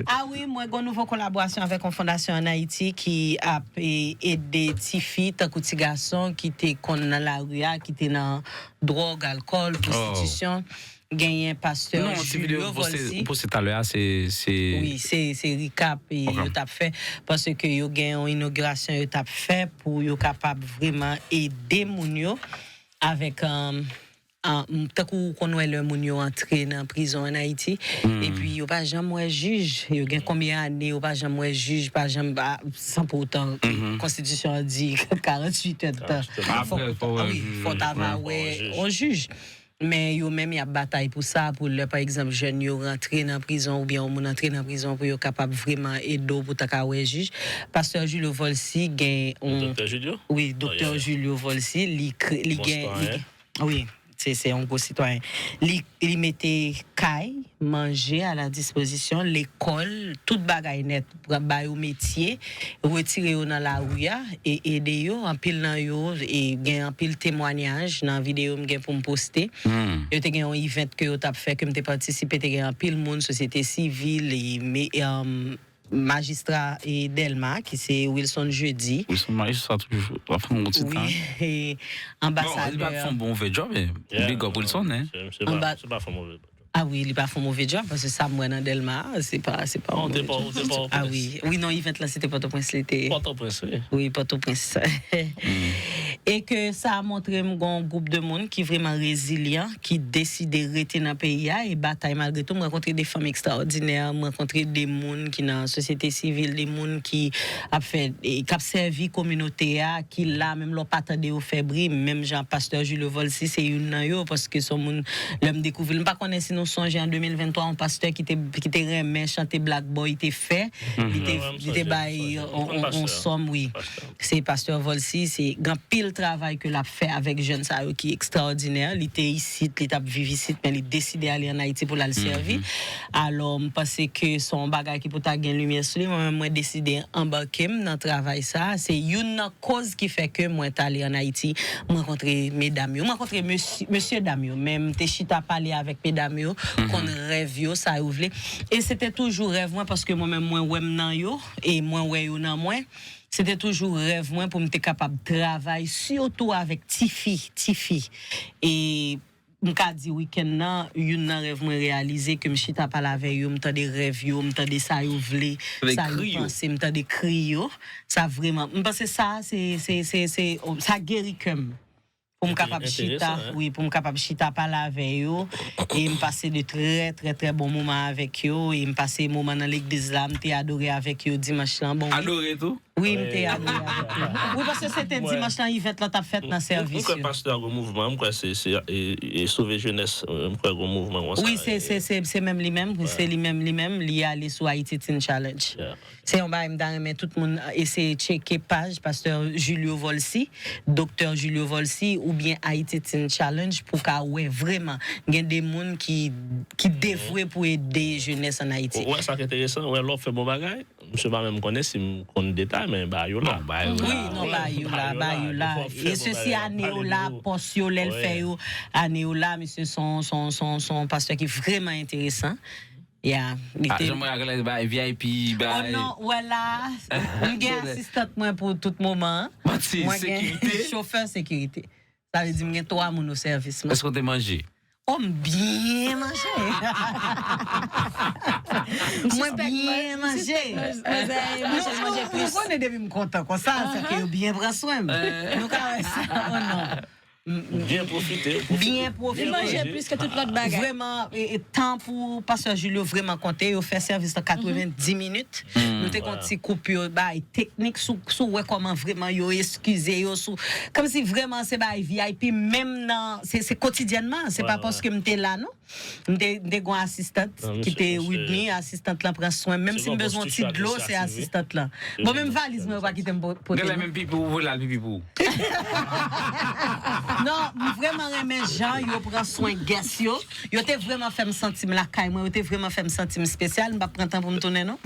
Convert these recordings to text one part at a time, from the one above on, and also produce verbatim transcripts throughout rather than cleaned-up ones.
Ah wi, mwen gen nouvo kolaborasyon avèk yon fondasyon an Ayiti ki ap e, ede tifi tankou ti gason ki te konn nan lari a, ki te nan dwòg, alkòl, pwostitisyon. Genyen pastè Julio Volcy. Non, ti videyo ou poste talè a, se, se... Wi, se, se recap e, yo t ap fè, paske yo gen yon inogirasyon yo t ap fè pou yo kapab vreman ede moun yo avèk, um, tankou ou konn wè lè moun yo antre nan prizon an Ayiti, epi yo pa janm wè jij, yo gen konbyen ane yo pa janm wè jij, pa janm, pa, san pou otan, konstitisyon an di karanntuit èdtan. Fò, wi, fò ta va wè yon jij. Men yo menm y ap batay pou sa, pou lè pa egzanp jèn yo rantre nan prizon oubyen yon moun antre nan prizon pou yo kapab vreman ede w pou ta ka wè jij. Pastè Julio Volcy gen yon... Doktè Julio? Wi, Doktè Julio Volcy, li kre, li gen, li gen, wi, se, se yon gwo sitwayen. Li, li mete kay, manje a la dispozisyon, lekòl, tout bagay nèt, ba yo metye, retire yo nan lari a, e ede yo. Anpil nan yo, e gen anpil temwanyaj nan videyo m gen pou m poste. Yo te gen yon event ke yo t ap fè, ke m te patisipe, te gen anpil moun, sosyete sivil, e, me, um, majistra e Dèlma, ki se Wilson Jeudi. Wilson majistra toujou, ap fè yon ti tan. Wi, e anbasadè. Bon, li pa fè yon bon move job, men big up Wilson, hein. Se, se pa, se pa fè yon move job. Ah wi, li pa fè yon move job, paske sa m wè nan Dèlma a, se pa, se pa yon move job. Ah wi, wi, non, event la, se te Pòtoprens, li te. Pòtoprens, wi. Wi, Pòtoprens. E ke sa a montre m gen yon gwoup de moun ki vreman rezilyan, ki deside rete nan peyi a e batay malgre tou. M rankontre de fanm ekstraòdinè, m rankontre de moun ki nan sosyete sivil, de moun ki ap fè, e, k ap sèvi kominote a, ki la, menm lè w pa tande yo fè bri, menm jan pastè Julio Volcy se youn nan yo, paske se yon moun, lè m dekouvri l, m pa konnen si nou sonje an de mil venntwa, yon pastè ki te, ki te renmen chante Black Boy te fè, li te, li te bay yon, yon, yon sòm, wi. Se pastè Volcy, se gen anpil travay ke l ap fè avèk jèn sa yo ki ekstraòdinè. Li te isit, li t ap viv isit, men li deside ale ann Ayiti pou l al sèvi. Alò, m panse ke se yon bagay ki pou ta gen limyè sou li. Mwen menm, mwen deside anbake m nan travay sa a. Se youn nan koz ki fè ke mwen t ale ann Ayiti, m rankontre medam yo, m rankontre mesye, mesye dam yo, men m te chita pale avèk medam yo, konn rèv yo, sa yo vle. E se te toujou rèv mwen, paske mwen menm, mwen wè m nan yo, e mwen wè yo nan mwen. Se te toujou rèv mwen pou m te kapab travay, sitou avèk tifi, tifi. E m ka di wikenn nan, youn nan rèv mwen reyalize, ke m chita pale avè yo, m tande rèv yo, m tande sa yo vle, sa yo panse, m tande kri yo. Sa vreman, m panse sa, se, se, se, se, sa geri kè m. Pou m kapab chita, wi, pou m kapab chita pale avè yo. E m pase de trè, trè, trè bon moman avèk yo. E m pase moman nan legliz la, m te adore avèk yo dimanch lan. Bon, wi. Adore tou? Wi, m te adore avèk yo. Wi, paske se te dimanch lan, event lan t ap fèt nan sèvis yo. M kwè pastè a gon mouvman, m kwè se, se, e, e Sove Jenès, m kwè gon mouvman konsa. Wi, se, se, se, se menm li menm, se li menm, li menm, li ale sou Haiti Teen Challenge. Se yon bagay m ta renmen tout moun eseye tcheke paj pastè Julio Volcy, doktè Julio Volcy, oubyen Haiti Teen Challenge pou ka wè vreman gen de moun ki, ki devwe pou ede jenès ann Ayiti. Ou wè sa k enteresan, ou wè lè w ap fè bon bagay, misye pa menm konnen si m konn detay, men ba yo la. Wi, non, ba yo la, ba yo la. E sesi ane yo la, pòs yo, lè l fè yo, ane yo la, misye se yon, se yon, se yon, se yon pastè ki vreman enteresan. Ya, li te. Jan mwen ak lè bay V I P, bay. Oh non, wè la, m gen asistant mwen pou tout moman an. Manti, sekirite. Chofè sekirite. Sa vle di m gen twa moun o sèvis mwen. Èske w te manje? Oh, m byen manje. Mwen byen manje. Mwen manje, manje plis. Ou konnen depi m kontan konsa, se ke yo byen pran swen m. Nou ka wè sa, oh non. Byen pwofite, pwofite. Byen pwofite. Li manje plis ke tout lòt bagay. Vreman, e, e, tan pou pastè Julio vreman konte. Yo fè sèvis lan katrevenndis minit. Nou te gon ti koup yo bay teknik sou, sou wè kòman vreman yo eskize yo sou. Kòmsi vreman se bay V I P, menm nan, se, se kotidyènman, se pa paske m te la, non. M te, m te gon asistant ki te Whitney, asistant lan pran swen. Menm si m bezwen yon ti dlo, se asistant lan. Bon, menm valiz mwen, yo pa kite m po-, pote. Genlè menm pipi ou voye l al pipi pou ou. Non, m vreman renmen jan yo pran swen guest yo. Yo te vreman fè m santi m lakay mwen, yo te vreman fè m santi m espesyal. M p ap pran tan pou m tounen, non.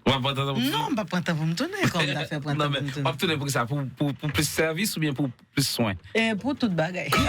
W ap pran tan pou m tounen? Non, m p ap pran tan pou m tounen. Kòman m ta fè pran tan pou m tounen? W ap tounen pou kisa? Pou, pou, pou plis sèvis oubyen pou plis swen? E pou tout bagay. Ou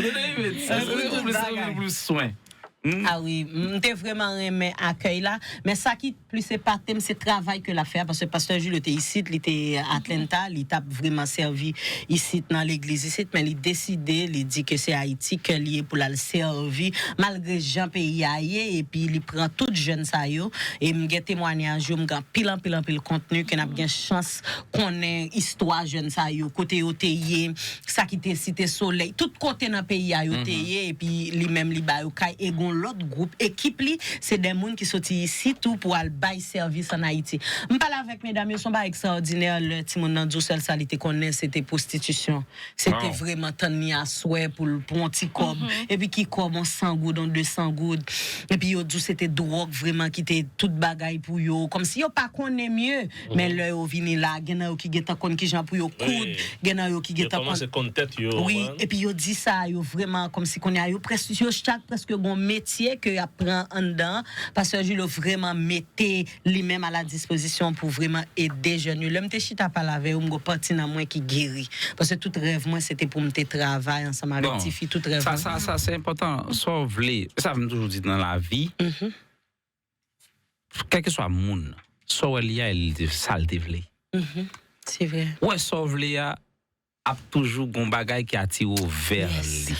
tande, Ivet? Sa se pou plis sèvis, pou plis swen. Ah wi, m te vrèman renmen akèy la, men sa ki plis epate m se travay ke l ap fè a, paske pastè Julio te isit, li te Atlanta, li t ap vrèman sèvi isit nan legliz isit, men li deside, li di ke se Ayiti ke li ye pou l al sèvi, malgre jan peyi a ye, epi li pran tout jèn sa yo, e m gen temwanyaj yo, m gen anpil, anpil, anpil kontni ke n ap gen chans konnen istwa jèn sa yo, kote yo te ye, sa ki te Site Solèy, tout kote nan peyi a yo te ye, epi li menm li ba yo kay, e gon lòt gwoup, ekip li, se de moun ki soti isi tou pou al bay sèvis ann Ayiti. M pale avèk medam yo, se yon bagay ekstraòdinè, lè timoun nan di w sèl sa li te konnen, se te pwostitisyon. Se te vrèman tann li aswè pou l pran yon ti kòb, epi ki kòb, yon san goud, yon de san goud, epi yo di w se te dwòg vrèman ki te tout bagay pou yo, kòmsi yo pa konnen mye, men lè yo vini la, gen nan yo ki gentan konn kijan pou yo koud, gen nan yo ki Yo gentan konn kòmanse konn tèt yo. Wi, Konprann? Epi yo di sa, yo vrèman kòmsi konnen yo près yo chak prèske gon metye ke y ap pran anndan. Pastè Julio vrèman mete li menm a la dispozisyon pou vrèman ede jèn yo. Lè m te chita pale avè yo, m gon pati nan mwen ki geri. Paske tout rèv mwen se te pou m te travay ansanm avèk Bon, tifi, tout rèv sa, mwen. Sa, sa se enpòtan. Sa w vle, sa m toujou di nan lavi, kèlkeswa moun, sa w wè li a, e li te- sa l te vle. Se vre. Ou wè sa w vle a, ap toujou gon bagay ki atire w vè Yes. li.